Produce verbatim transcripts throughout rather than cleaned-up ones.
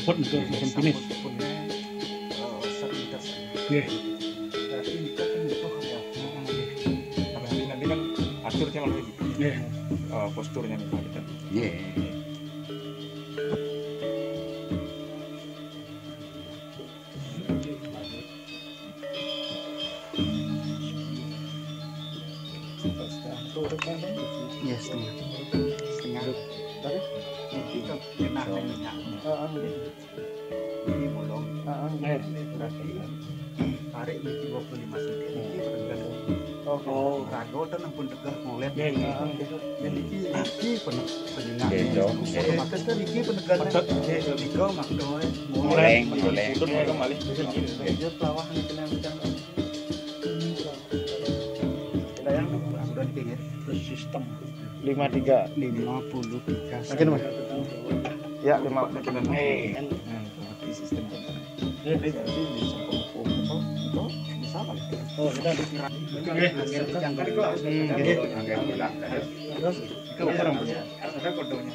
Pun untuk musim finish. Pun, eh, satu meter. Nggih. Berarti kita kan butuh ya. Karena nanti, nanti kan atur dia malah gitu. Nggih. Eh, posturnya nih, Pak, kita. Nggih. Ya, setengah. Setengah. Berapa? Itu kan kena minyak. Heeh. Ini bolong. Heeh. Ini berarti tarik di dua puluh lima senti, ini berenggan. Oh. Rago ten ampun tegah ngulet. Nggih, nggih. Heeh, gitu. Dan iki, iki penek-, penyengak. Nggih, dong. Otomatis kan iki penegalan. Pedet. Nggih, tiga makna mulai. Mulai, mulai. Itu mereka malih. Lanjut lawah ini kena ucap. Kita yang bulan pinggir. Terus sistem. Lima tiga. Lima puluh tiga. Makin, Mas? Ya, lima puluh tiga. Eh. Nah, berarti sistem. Eh, eh. Jadi, bisa pemukul. Itu, itu bisa lah. Oh, kita ada kira. Oke, oke. Yang kedua. Hmm, oke. Terus, itu ukuran berapa? Ada kodonya.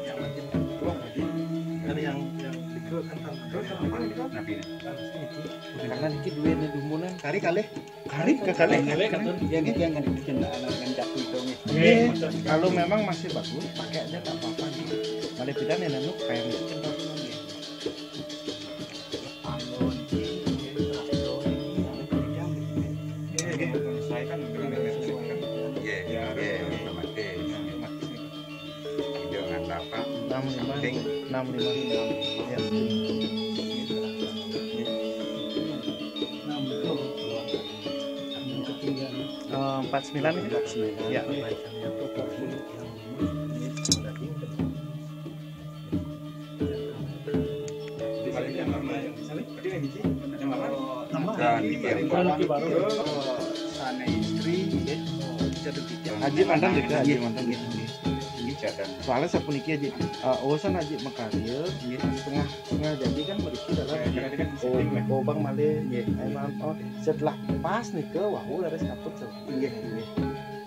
Yang makin tua lagi. Ada yang, yang itu kan terus. Nabi. Karena niki duwe dumunan. Kari kalih. Kari ke kali. Kali, kali. Ya, niki yang ngendi-, ngendi-, anak yang jatuh itu, nggih. Nggih. Kalau memang masih bagus, pakai aja tak apa-apa, nggih. Malah beda nih, anu, kayak niki kan tahu, nggih. Iya, iya, otomatis. Iya, nggak apa-apa. Enam lima, something. Enam lima. Ya. Eh, empat sembilan ini? Empat sembilan. Ya. Haji mantan juga, Haji mantan juga. Soalnya sapuniki, Haji, eh, urusan Haji makarya, setengah, setengah jadi kan berarti dalam. Oh, Bang malih, oh, setelah pas nika, wau leres kaput. Nggih, nggih.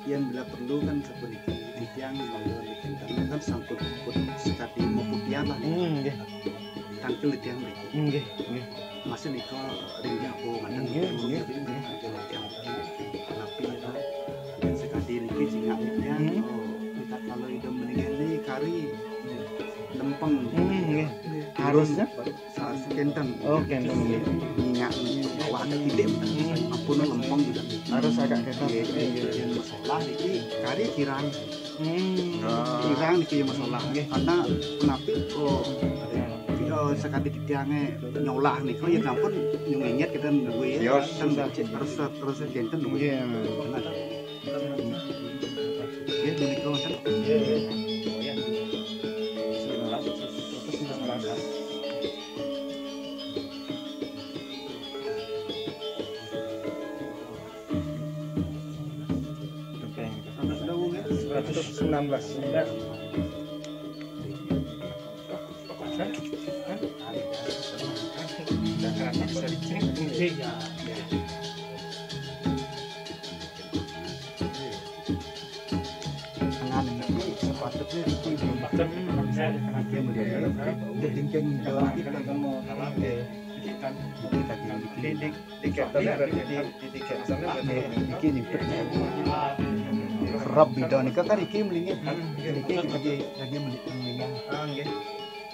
Yen bila perlu kan sapuniki, titiang mangga niki kan sampun pun sekadi meputihan lah. Hmm, nggih. Tangkil titiang mriki. Nggih, nggih. Masih nika ringgih apa manten. Nggih, nggih, nggih. Tangkil titiang mriki. Tapi ya, sekadi niki sing titiang, hmm, oh, kita kalau hidup meninggal ini kari lempeng. Hmm, nggih. Harusnya? Sa-, kenten. Oh, kenten. Minyak bawah ke titik. Hmm. Ampun lempeng juga. Harus agak kenten. Iya, iya, iya. Masalah iki kari kirang. Hmm. Kirang iki masalah. Nggih. Karena kenapa kok, eh, sekadi titiange nyolah niku ya sampun nyung inget kita duwe. Iya, kan susah. Terus, terus kenten duwe. Iya. Benar. Nggih, menika wonten. Nggih, nggih. Seratus sembilan belas. Bisa dicek. Tangan sepatutnya itu belum pakai. Dia melihat. Dia jengking jalan kita kan mau salah. Kita di, di, di, di, di, di, iki nyipet. Rab beda nika kan iki mlingit. Iki lagi, lagi meli-, mlingit. Ah, nggih.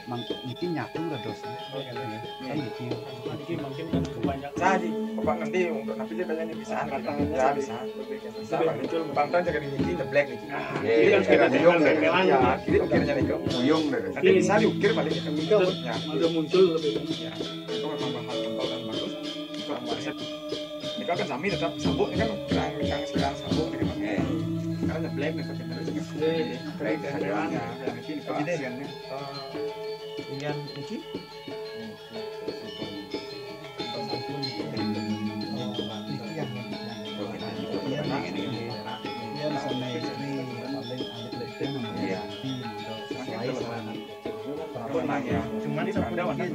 Mang-, niki nyatu dados. Oke. Kan niki. Niki mungkin kan kebanyakan. Saya di, Bapak nanti untuk nanti dia tanya bisa angkat tangannya. Ya, bisa. Bisa, Pak. Muncul. Bang Tan jaga di niki, nyeblek niki. Ah, iya, iya, iya, iya. Ya, kiri ukirnya nih, Kang. Buyung deh. Nanti bisa diukir balik ke. Iya, muncul. Ya. Udah muncul lebih. Ya. Itu memang bahan tebal dan bagus. Itu bisa. Ini kan sami tetap sabuk, ini kan kerang, kerang, kerang sabuk, ini kan. Karena nyeblek nih, pakai terus. Nggih. Nyeblek, ya, ya, ya, ini kan. Jadi, eh, dengan niki. Iya. Cuman sampun, eh,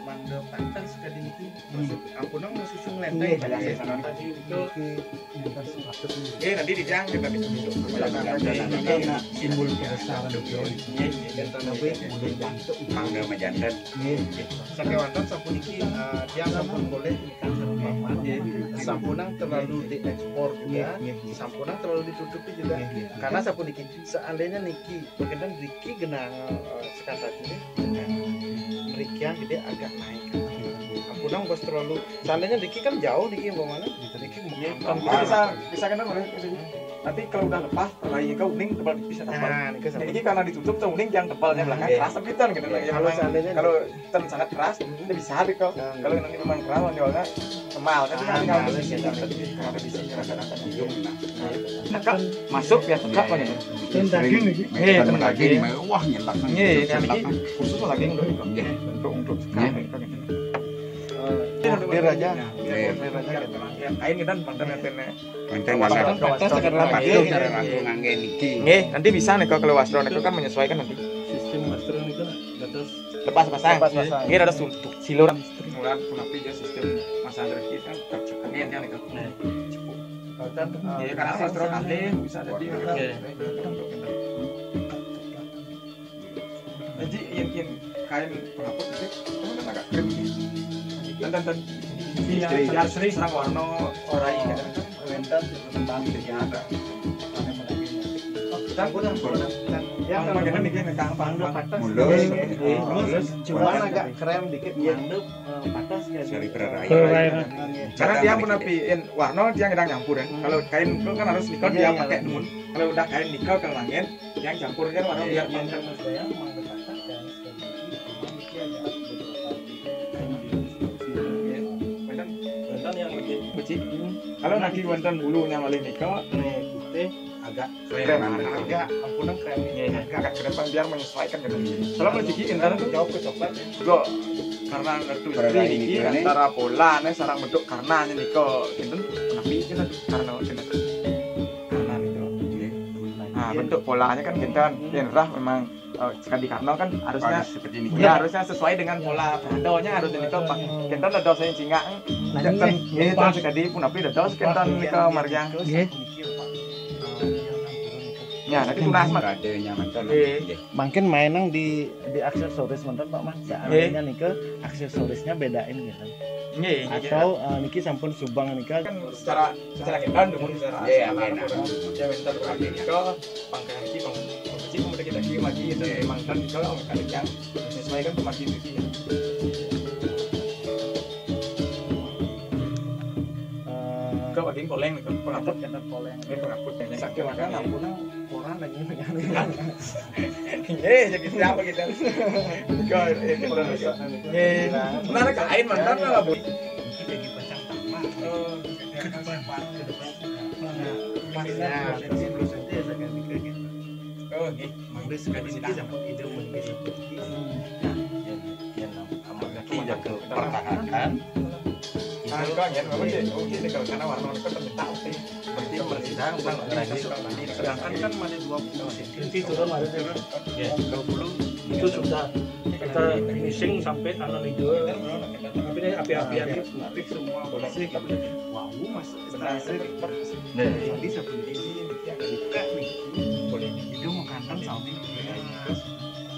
mangga pantes Tadi niki, hmm, ampun, nang susu ngelentai. Iya, iya, iya. Tadi itu niki ngelentai sepatut nih. Iya, nanti dijang kita bisa duduk. Iya, iya, iya. Ini simbol kebesaran itu. Iya, iya. Tapi boleh bantu. Mangga majanten. Iya. Sakéwanten sapuniki, eh, tiang sampun boleh, iya, sampun nang terlalu diekspor juga, iya, iya, sampun nang terlalu ditutupi juga. Iya, iya. Karena sapuniki, seandainya niki, berkenaan riki genang, eh, sekata ini, mriki gedé agak naik. Ampun, nang bos terlalu. Seandainya riki kan jauh niki, umpamanya. Riki, iya, bisa, bisa kena boleh ke sini. Nanti kalau udah lepas, rai kau uning tebal tipis atau tebal. Nah, ini kan. Ini karena ditutup tuh uning yang tebalnya belakang, iya, keras tepitan gitu. Iya. Kalau seandainya kalau ten sangat keras, hmm, itu bisa deh kau. Hmm. Kalau nanti memang keras, nanti orangnya kemal. Tapi, ah, nanti kalau di sini, kalau di sini rada-rada ujung, nah. Nah, Kak, masuk ya, Kak, iya, kan, iya, ini? Ten daging nih. Iya, ten daging. Wah, nyetak. Iya, ini khusus daging untuk itu. Iya. Untuk, untuk, iya, sekarang, gitu. Bordir aja. Iya. Bordir aja gitu. Yang kain kita mantan, iya, yang ten Manten, manten. Patas, patas sekedar patas, patas, cara rangkul nganggé niki. Nggih, nanti bisa nih kalau wastro niku kan menyesuaikan nanti. Sistem wastro niku dados lepas pasang. Lepas pasang. Nggih, dados sul-, silur. Mulan punapi ya sistem Mas Andre iki kan kerjaannya yang niku. Nah. Bahkan, eh, ya, karena wastro kalih bisa jadi. Oke. Jadi yang, yang kain penghapus itu kan agak krim gitu. Dan, dan, dan, iya, istri, ya, istri serang warna orai gitu. Wénten tentang ini ada. Kita pun, ya, kalau kita ini kan kang pang, mulus, mulus, cuman agak krem dikit, iya, mandep, eh, patas ya. Seri gitu. Karena dia pun napiin warna, dia ngedang nyampur ya. Hmm. Kalau kain itu kan harus nikah, iya, dia, iya, pakai nun. Kalau udah kain nikah ke langit, yang campur kan warna, iya, biar, iya, pang. Kan maksudnya, emang terpaksa kan, sekali lagi, cuma ini ada beberapa, ya, wénten, wénten yang lebih becik. Kalau nanti wénten bulunya malih nika, nih, putih, agak krem, agak, ampun, krem. Iya, iya. Agak krem, biar menyesuaikan gitu. Kalau rezeki entar tuh jauh ke coklat. Juga karena ngerti ini antara pola nih sarang bentuk karena nika, enten, tapi kita karena enten. Karena nika. Nah, bentuk polanya kan enten, yen rah memang, eh, sekali karena kan harusnya, harus seperti ini. Ya, harusnya sesuai dengan pola peradonya, harus ini tuh, Pak. Enten ada saya cingak. Nah, enten, ini, ini terus sekali pun tapi ada dos enten nika marjang. Nggih. Ya, nanti tunas, Mas. Peradonya macam. Nggih. Nggih. Mangkin main nang di, di aksesoris, manten, Pak, Mas. Nggih. Seandainya nika aksesorisnya bedain gitu. Nggih, nggih. Atau, eh, niki sampun subang nika. Kan secara, secara kita, namun secara, iya, iya, secara, iya, orang, ya, minta berarti nika, pangkat iki, pang-, pang-, iki, pang-, kita iki lagi, dan, iya, memang kan kalau kalau yang sesuai kan pemaki iki ya. Eh, ke bagian koleng nih, kan, pengaput. Kena koleng. Ini pengaput, ya. Sakit makan, ampun, orang lagi. Eh, jadi siapa kita? Kau, eh, kita udah bisa. Eh, mana kain mantan lah, Bu? Jadi pacang tambah. Oh. Ke depan, ke depan. Nah, pas ya, terus aja saya mikir gitu. Oh, gitu. Mangga sekali sedikit sama ide mungkin. Nah, yang, yang amat tidak pertahankan. Nah, itu kan, ya, memang sih, mungkin deh, kalau karena warna itu kan tak oke. Berarti persidangan, Bang, lagi. Sedangkan kan ada dua puluh senti turun, ada turun. Ya, dua puluh. Itu sudah kita finishing sampai tanggal itu. Tapi ini api-api, api, api semua. Polisi gitu. Wow, Mas. Benar. Nah. Jadi seperti ini, dia buka nih. Boleh. Itu makanan sama.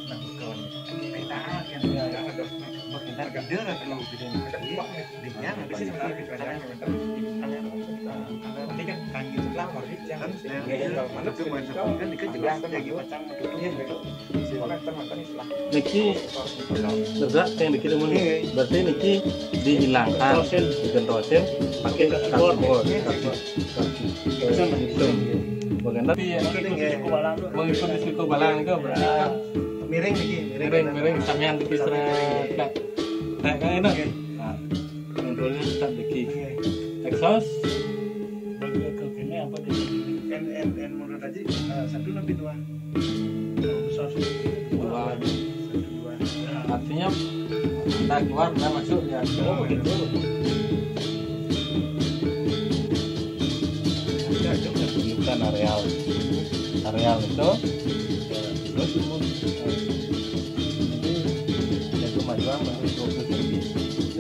Nah, kalau kita kan, ya, ya, ada. Berkenaan ide lah kalau gitu. Dia nanti sih sebenarnya kita kan, kalau, kalau nanti kan kangen lah, Mas. Kan, ya, ya, mana tuh, Mas? Kan dikit jelas kan lagi pacang gitu. Iya, betul. Niki tegak yang dikirim ini. Berarti niki dihilangkan, digentosin pakai keyboard. Gitu. Bagian tapi ya, mengikuti siku balang itu berarti kan miring niki, miring, miring, sampean niki seret. Nah, kayak ini. Nah, kontrolnya tetap niki. Exhaust. Bagi ke sini apa di N, N, N menurut tadi, eh, satu lebih dua. Besar sih. Dua. Satu, dua. Ya. Artinya, entah keluar, entah masuk, ya. Oh, begitu. Tunjukkan areal. Areal itu. Terus, jadi, jago majuang masih dua puluh lebih.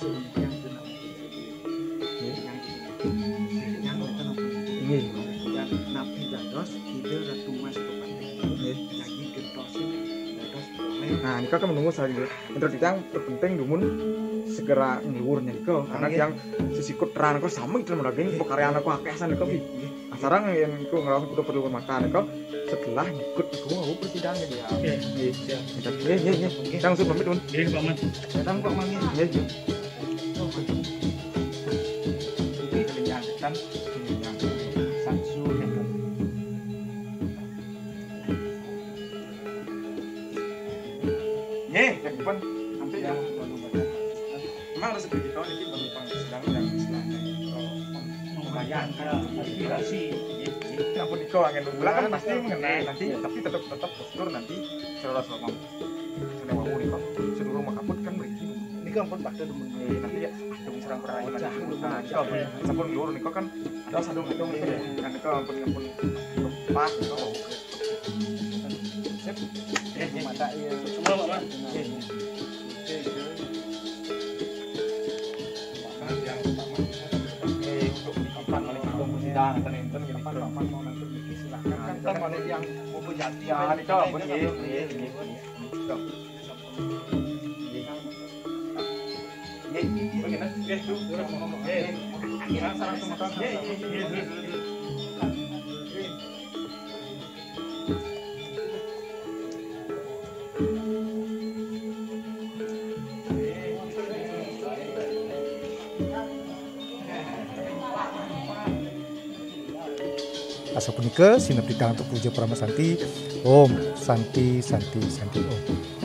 Sedemikian itu nak. Nggih. Yang ini. Yang itu nak. Nggih. Dan napi dados Ida Ratu Mas Pepatih. Nggih. Jadi gentosin dados boleh. Nah, nika kan menunggu saya gitu. Yang terpenting dumun segera ngeluar nika karena nggih. Yang sesikut terang kok sama itu lagi pakaryan aku akeh san nika. Nggih, nggih. Sareng yen iku ngraos kudu perlu makan kok setelah ikut iku mau persidangan ya. Oke. Nggih. Siap. Nggih, nggih, nggih. Oke. Langsung pamit, Mun. Nggih, Pak Man. Datang, Pak Man, nggih. Nggih, nggih. Oke. Iki kelincahan setan, kelincahan saksu yang nggih, pun nanti yang memang rezeki kita ini bagi pang sedang dan istilahnya kalau membayangkan inspirasi. Nggih, nggih. Ya pun iko angin bulan kan pasti mengenai nanti, tapi tetap tetap postur nanti secara selama sudah mau nih kok sedurung makaput kan beriki. Ini kan pun bakal demen. Nggih, nanti ya dong serang perang nanti. Nah, iko sampun luar nih kok kan ada satu itu kan iko ampun ampun pas iko. Sip. Nggih, nggih. Mata iya. Semua, Pak Man. Nggih, nggih. Oke, itu. Nggih, untuk di kapan oleh kampung sidang enten-enten gitu. Kapan, kapan mau nanti bikin silakan. Kan kita malah yang mau berjati. Ya, ada itu, nggih, nggih, nggih. Nggih. Nggih, nggih, nggih. Nggih, tuh, terus ngomong. Nggih. Nggih, nggih, nggih. Asapunika sineb titah antuk puja parama santi. Om Santi, Santi, Santi, Om.